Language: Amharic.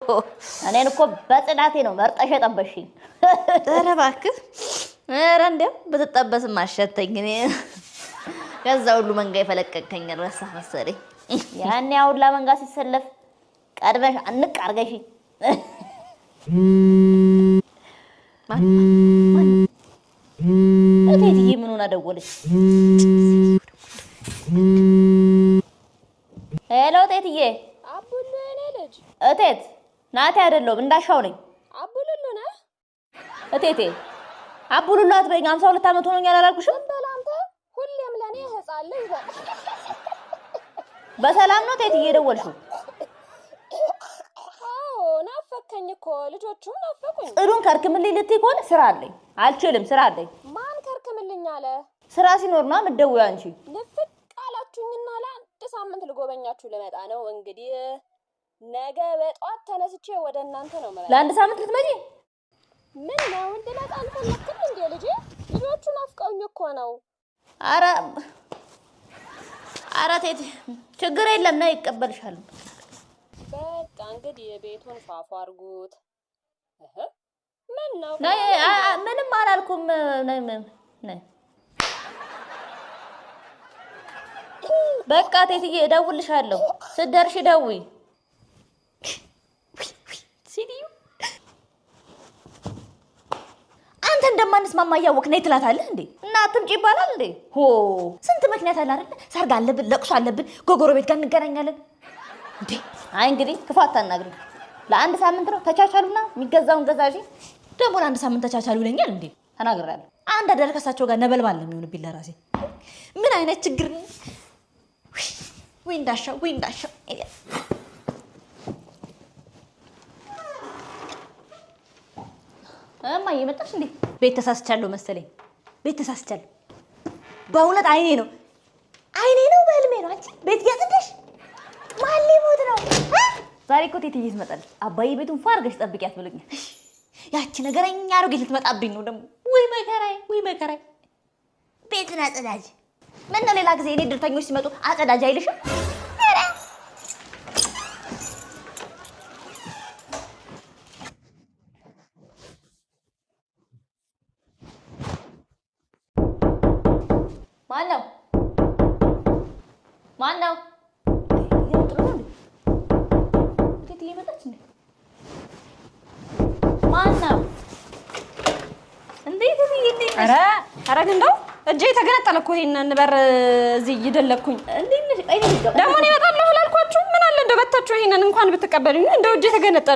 እኔን እኮ በጽዳቴ ነው መርጠሽ የጠበሽኝ። ኧረ እባክህ፣ ኧረ እንዲያው ብትጠበስም አሸተኝ። እኔ ከዛ ሁሉ መንጋ የፈለቀቅከኝ ረሳህ መሰለኝ። ያኔ አሁን መንጋ ሲሰለፍ ቀድመሽ አንቅ አድርገሽኝ። እቴትዬ ምን ሆና ደወለች? Hello እቴትዬ። አቡሉ የኔ ልጅ። እቴት ናቴ አይደለሁም እንዳሻው ነኝ። አቡሉሉ ነህ? እቴቴ አቡሉሉ አትበይኝ። 52 ዓመት ሆኖኛል አላልኩሽም? በል አንተ ሁሌም ለእኔ ህፃን ልጅ በል። በሰላም ነው እቴትዬ የደወልሽው? አዎ ናፈከኝ እኮ ልጆቹ ናፈቁኝ። ጽዱን ከርክምልኝ ልትይ ከሆነ ስራ አለኝ። አልችልም፣ ስራ አለኝ። ማን ከርክምልኝ አለ? ስራ ሲኖር ነው የምትደውይው አንቺ። ንፍቅ አላችሁኝና ለአንድ ሳምንት ልጎበኛችሁ ልመጣ ነው። እንግዲህ ነገ በጠዋት ተነስቼ ወደ እናንተ ነው የምመጣው። ለአንድ ሳምንት ልትመጪ? ምን ነው እንድመጣ አልፈለክም እንዴ ልጄ? ልጆቹ ናፍቀውኝ እኮ ነው። አረ አረ እቴቴ ችግር የለም ነይ ይቀበልሻል። በቃ እንግዲህ ቤቱን ፏፏ አድርጉት። እህ ምን ነው ነይ፣ ምንም አላልኩም። ነይ ነይ። በቃ እቴትዬ እደውልልሻለሁ። ስትደርሺ ደውይ። ሴትዮ አንተ እንደማንስማማ እያወቅህ ነይ ትላታለህ እንዴ? እና አትምጪ ይባላል እንዴ? ሆ ስንት ምክንያት አለ አይደለ? ሰርግ አለብን፣ ለቅሶ አለብን፣ ጎረቤት ጋር እንገናኛለን። እንዴ አይ እንግዲህ ክፉ አታናግሪኝ። ለአንድ ሳምንት ነው ተቻቻሉና የሚገዛውን ገዛዢ ደግሞ ለአንድ ሳምንት ተቻቻሉ ይለኛል እንዴ? ተናግሬያለሁ። አንድ አዳር ከሳቸው ጋር ነበልባል ነው የሚሆንብኝ ለራሴ። ምን አይነት ችግር ነው? ወይ እንዳሻው ወይ እንዳሻው። እማዬ መጣሽ እንዴ? ቤት ተሳስቻለሁ መሰለኝ፣ ቤት ተሳስቻለሁ። በእውነት አይኔ ነው አይኔ ነው በህልሜ ነው። አንቺ ቤት እያጸዳሽ ማን ሊሞት ነው? ዛሬ እኮ እቴትዬ ትመጣለች። አባዬ ቤቱን ፏ አድርገሽ ጠብቂያት ብሎኛል። ያቺ ነገረኛ አሮጊት ልትመጣብኝ ነው ደግሞ። ወይ መከራዬ፣ ወይ መከራዬ። ቤቱን አጸዳጅ። ምነው ሌላ ጊዜ እኔ ድርተኞች ሲመጡ አጸዳጅ አይልሽም? ኧረ ማን ነው ማን ነው? እቴትዬ መጣች እንዴ? ማን ነው እንዴ? እቴትዬ እንዴት ነሽ? ኧረ ኧረ ግን እንደው እጄ የተገነጠለ እኮ ይሄንን በር እዚህ እየደለኩኝ እንዴት ነሽ? ቆይ እኔ ልግባ። ደግሞ እኔ እመጣለሁ አላልኳችሁ? ምን አለ እንደው መታችሁ ይሄንን እንኳን ብትቀበሉኝ። እንደው እጄ የተገነጠለ